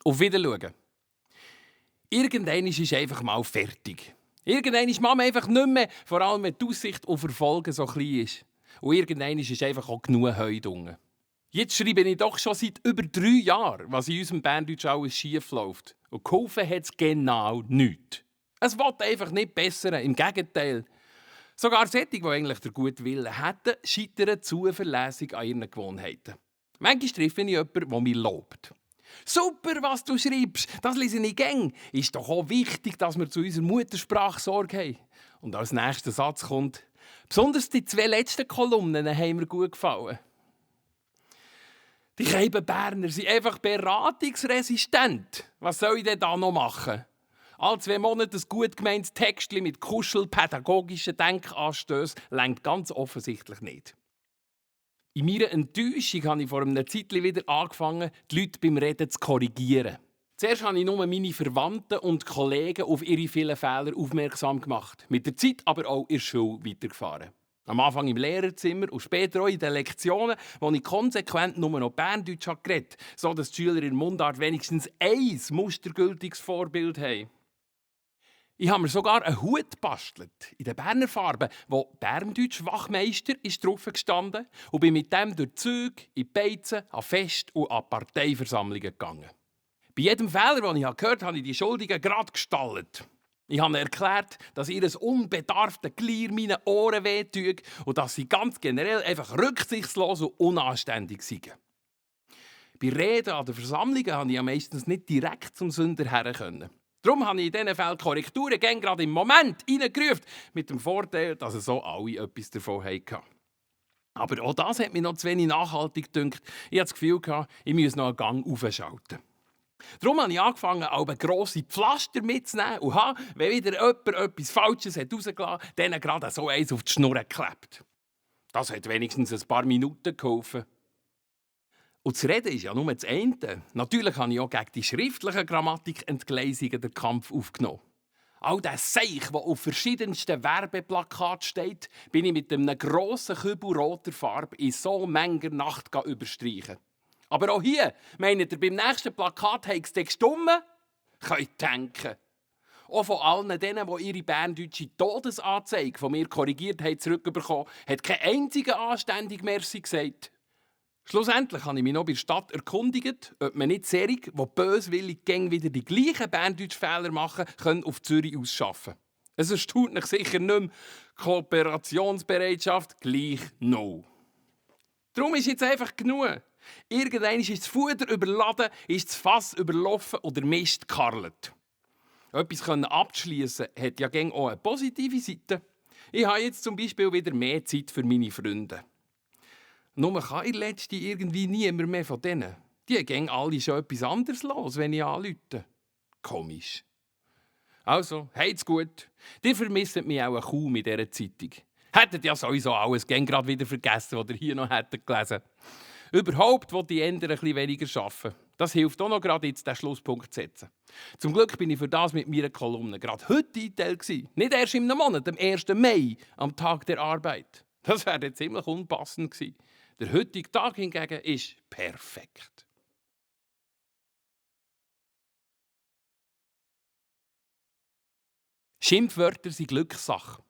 Auf Wiedersehen. Irgendwann ist es einfach mal fertig. Irgendwann ist Mama einfach nicht mehr, vor allem wenn die Aussicht auf Erfolge so klein ist. Und irgendwann ist es einfach auch genug Heu drunten. Jetzt schreibe ich doch schon seit über 3 Jahren, was in unserem Berndeutsch alles schief läuft. Und geholfen hat es genau nichts. Es will einfach nicht bessern, im Gegenteil. Sogar solche, die eigentlich den guten Willen hätten, scheitern zuverlässig an ihren Gewohnheiten. Manchmal treffe ich jemanden, der mich lobt. «Super, was du schreibst, das lese ich gern. Ist doch auch wichtig, dass wir zu unserer Muttersprache Sorge haben.» Und als nächster Satz kommt: «Besonders die 2 letzten Kolumnen haben mir gut gefallen.» Die Keiben Berner sind einfach beratungsresistent. Was soll ich denn da noch machen? Alle 2 Monate ein gut gemeintes Textchen mit kuschelpädagogischen Denkanstößen reicht ganz offensichtlich nicht. In meiner Enttäuschung habe ich vor einer Zeit wieder angefangen, die Leute beim Reden zu korrigieren. Zuerst habe ich nur meine Verwandten und Kollegen auf ihre vielen Fehler aufmerksam gemacht. Mit der Zeit aber auch in der Schule weitergefahren. Am Anfang im Lehrerzimmer und später auch in den Lektionen, wo ich konsequent nur noch Berndeutsch geredet habe, sodass die Schüler in Mundart wenigstens ein mustergültiges Vorbild haben. Ich habe mir sogar einen Hut gebastelt, in den Berner Farben, wo «Berndeutsch Wachmeister» drauf gestanden und bin mit dem durch die Züge, in die Beizen, an Fest und an Parteiversammlungen gegangen. Bei jedem Fehler, den ich gehört habe, habe ich die Schuldigen gerade gestallt. Ich habe erklärt, dass ihr unbedarfte Glier meinen Ohren wehtut und dass sie ganz generell einfach rücksichtslos und unanständig sind. Bei Reden an den Versammlungen konnte ich ja meistens nicht direkt zum Sünder her können. Darum habe ich in diesen Fällen Korrekturen gerade im Moment reingerufen, mit dem Vorteil, dass so alle etwas davon hatten. Aber auch das hat mich noch zu wenig nachhaltig gedünkt. Ich hatte das Gefühl, ich müsse noch einen Gang aufschalten. Darum habe ich angefangen, alle grosse Pflaster mitzunehmen und habe, wenn wieder jemand etwas Falsches rausgelassen hat, denen gerade so eins auf die Schnur geklebt. Das hat wenigstens ein paar Minuten geholfen. Und das Reden ist ja nur das eine. Natürlich habe ich auch gegen die schriftlichen Grammatikentgleisungen den Kampf aufgenommen. All das Seich, das auf verschiedensten Werbeplakaten steht, bin ich mit einem grossen Kübel roter Farbe in so manger Nacht überstreichen. Aber auch hier, meint ihr, beim nächsten Plakat hat es gestummen? Könnt denken. Auch von allen denen, die ihre berndeutsche Todesanzeige von mir korrigiert haben, zurückbekommen, hat kein einziger anständig Merci gesagt. Schlussendlich habe ich mich noch bei der Stadt erkundigt, ob man nicht Serie, die böswillig wieder die gleichen Berndeutsch-Fehler machen, können auf Zürich ausschaffen. Es erstaunt mich sicher nicht mehr. Kooperationsbereitschaft gleich no. Darum ist jetzt einfach genug. Irgendwann ist das Fuder überladen, ist das Fass überlaufen oder Mist gekarlet. Etwas abzuschliessen hat ja auch eine positive Seite. Ich habe jetzt zum Beispiel wieder mehr Zeit für meine Freunde. Nur kann ich letztens irgendwie niemand mehr von denen. Die gehen alle schon etwas anderes los, wenn ich anrufe. Komisch. Also, heit's gut. Ihr vermisst mich auch kaum in dieser Zeitung. Hättet ja sowieso alles gerade wieder vergessen, was ihr hier noch hättet gelesen. Überhaupt will ich eher ein bisschen weniger arbeiten. Das hilft auch noch gerade jetzt, den Schlusspunkt zu setzen. Zum Glück bin ich für das mit meiner Kolumne gerade heute eingeteilt. Nicht erst in einem Monat, am 1. Mai, am Tag der Arbeit. Das wäre ziemlich unpassend gewesen. Der heutige Tag hingegen ist perfekt. Schimpfwörter sind Glückssache.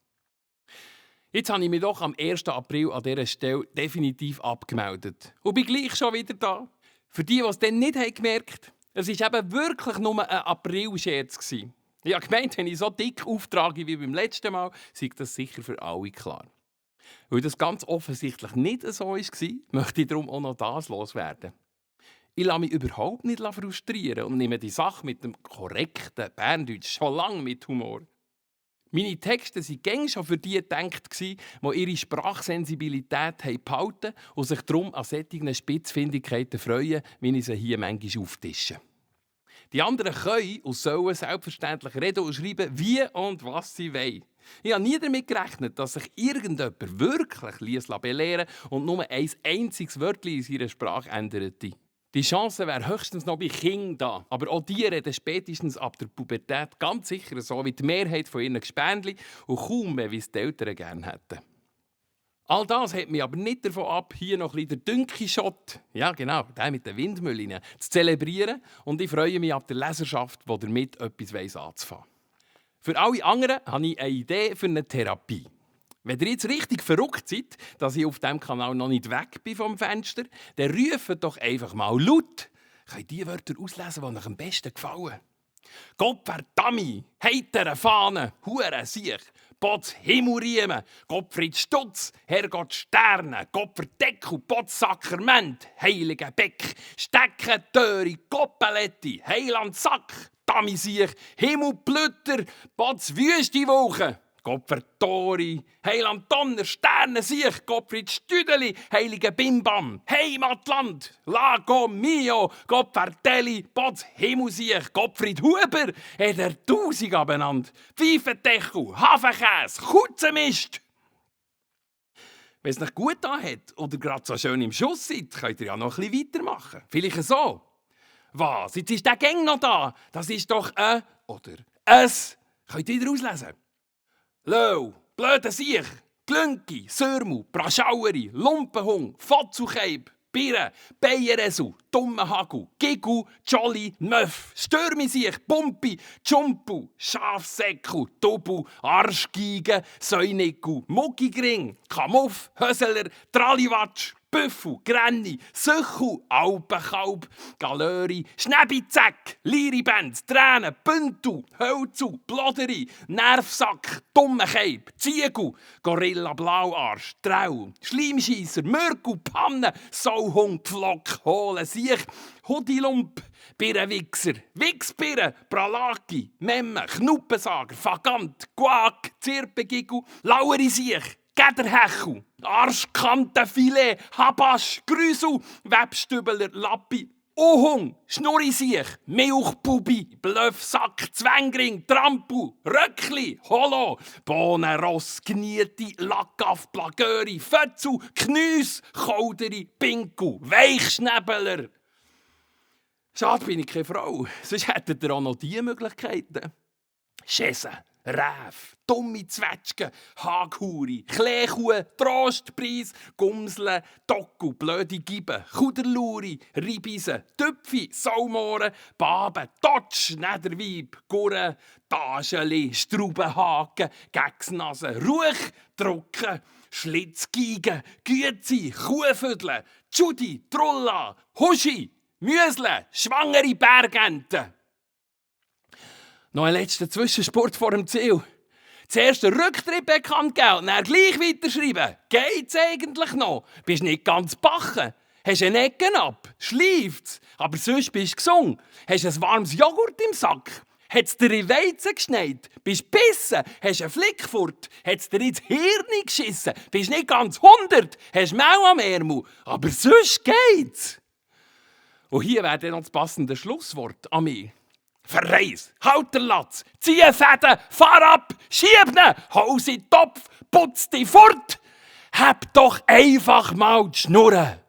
Jetzt habe ich mich doch am 1. April an dieser Stelle definitiv abgemeldet. Und bin gleich schon wieder da. Für die, die es dann nicht gemerkt haben, es war eben wirklich nur ein April-Scherz. Ich habe gemeint, wenn ich so dick auftrage wie beim letzten Mal, sei das sicher für alle klar. Weil das ganz offensichtlich nicht so war, möchte ich darum auch noch das loswerden. Ich lasse mich überhaupt nicht frustrieren und nehme die Sache mit dem korrekten Berndeutsch schon lange mit Humor. Meine Texte waren schon für die gedacht, die ihre Sprachsensibilität behalten und sich darum an solchen Spitzfindigkeiten freuen, wie ich sie hier manchmal auftische. Die anderen können und sollen selbstverständlich reden und schreiben, wie und was sie wollen. Ich habe nie damit gerechnet, dass sich irgendjemand wirklich belehren ließ und nur ein einziges Wörtchen in seiner Sprache änderte. Die Chance wäre höchstens noch bei Kindern da. Aber auch die reden spätestens ab der Pubertät ganz sicher so wie die Mehrheit von ihren Gespendli und kaum mehr, wie es die Eltern gerne hätten. All das hält mich aber nicht davon ab, hier noch ein bisschen den Dünki-Shot, ja genau, der mit den Windmühlen, zu zelebrieren. Und ich freue mich ab der Leserschaft, die damit etwas anzufangen weiss. Für alle anderen habe ich eine Idee für eine Therapie. Wenn ihr jetzt richtig verrückt seid, dass ich auf diesem Kanal noch nicht weg bin vom Fenster, dann ruft doch einfach mal laut. Könnt die Wörter auslesen, die euch am besten gefallen. Gott verdammt, heitere Fahne, Hure Siech, Potz Himmelriemen, Gottfried Stutz, Herrgott Sterne, Gottverdeckel, Potz Sakrament, Heilige Beck, Stecken Töri, Goppeletti, Heiland Sack, Dami Siech, Himmelblütter, Potz Wüstiwoche, Gottvertori, Heiland Donner, Sterne Siech, Gottfried Stüdeli, Heilige Bimbam, Heimatland, Lago Mio, Gottvertelli, Potz Himmelsiech, Gottfried Huber, hat 1000 abeinander, Pfeifendeckel, Hafenkäse, Kutzenmist. Wenn es nicht gut anhat oder gerade so schön im Schuss seid, könnt ihr ja noch ein bisschen weitermachen. Vielleicht so. Was? Jetzt ist der Gang noch da. Das ist doch oder es. Könnt ihr auslesen? Löw, blöde Siech, Glünki, Sörmu, Braschaueri, Lumpenhung, Fotzucheib, Birre, Beieresu, Dummenhagu, Gigu, Jolly, Möff, Stürmisiech, Pumpi, Tschumpu, Schafsäcku, Tubu, Arschgiege, Säuniku, Muckigring, Kamuff, Höseler, Tralliwatsch, Büffel, Granny, Süchu, Alpenkalb, Galöri, Schnebizack, Liribenz, Tränen, Bündel, Hölzu, Bloderi, Nervsack, Dummenkeib, Ziegu, Gorilla Blauarsch, Trau, Schleimscheisser, Mürku, Panne, Sauhung, Pflock, Hohle, Siech, Hudilump, Birrenwichser, Wichsbirren, Pralaki, Memme, Knuppensager, Fagant, Guak, Zirpegigu, Lauerisiech, Gederhechel, Arschkantenfilet, Habasch, Grüsel, Webstübeler, Lappi, Uhung, Schnurrisiech, Milchbubi, Blöffsack, Zwängring, Trampu, Röckli, Holo, Bohnenross, Gnieti, Lackaff, Plagöri, Fötzu, Knüs, Chauderi, Pinkel, Weichschnäbeler. Schade bin ich keine Frau, sonst hättet ihr auch noch diese Möglichkeiten. Schäse, Räf, dumme Zwetschgen, Haghuri, Kleekuh, Trostpreis, Gumsle, Docku, blöde Gibe, Kuderluri, Ribise, Tüpfi, Saumohren, Baben, Totsch, Nederweib, Gurren, Tascheli, Straubenhaken, Gegsnase, Ruch, Drucken, Schlitzgiegen, Güezi, Kuhfüdle, Tschudi, Trulla, Huschi, Müsle, schwangere Bergenten. Noch ein letzter Zwischensport vor dem Ziel. Zuerst den Rücktritt bekannt geben und dann gleich weiterschreiben. Geht's eigentlich noch? Bist nicht ganz backen? Hast einen Ecken ab? Schleift's? Aber sonst bist du gesund. Hast ein warmes Joghurt im Sack? Hat's dir in Weizen geschneit? Bist du gebissen? Hast einen Flick fort? Hat's dir ins Hirn geschissen? Bist nicht ganz 100? Hast Mehl am Ärmel? Aber sonst geht's. Und hier wäre dann noch das passende Schlusswort an mich. Verreis, halt den Latz, zieh Fäden, fahr ab, schieb ihn, hau sie in den Topf, putz dich fort. Hab doch einfach mal die Schnurren.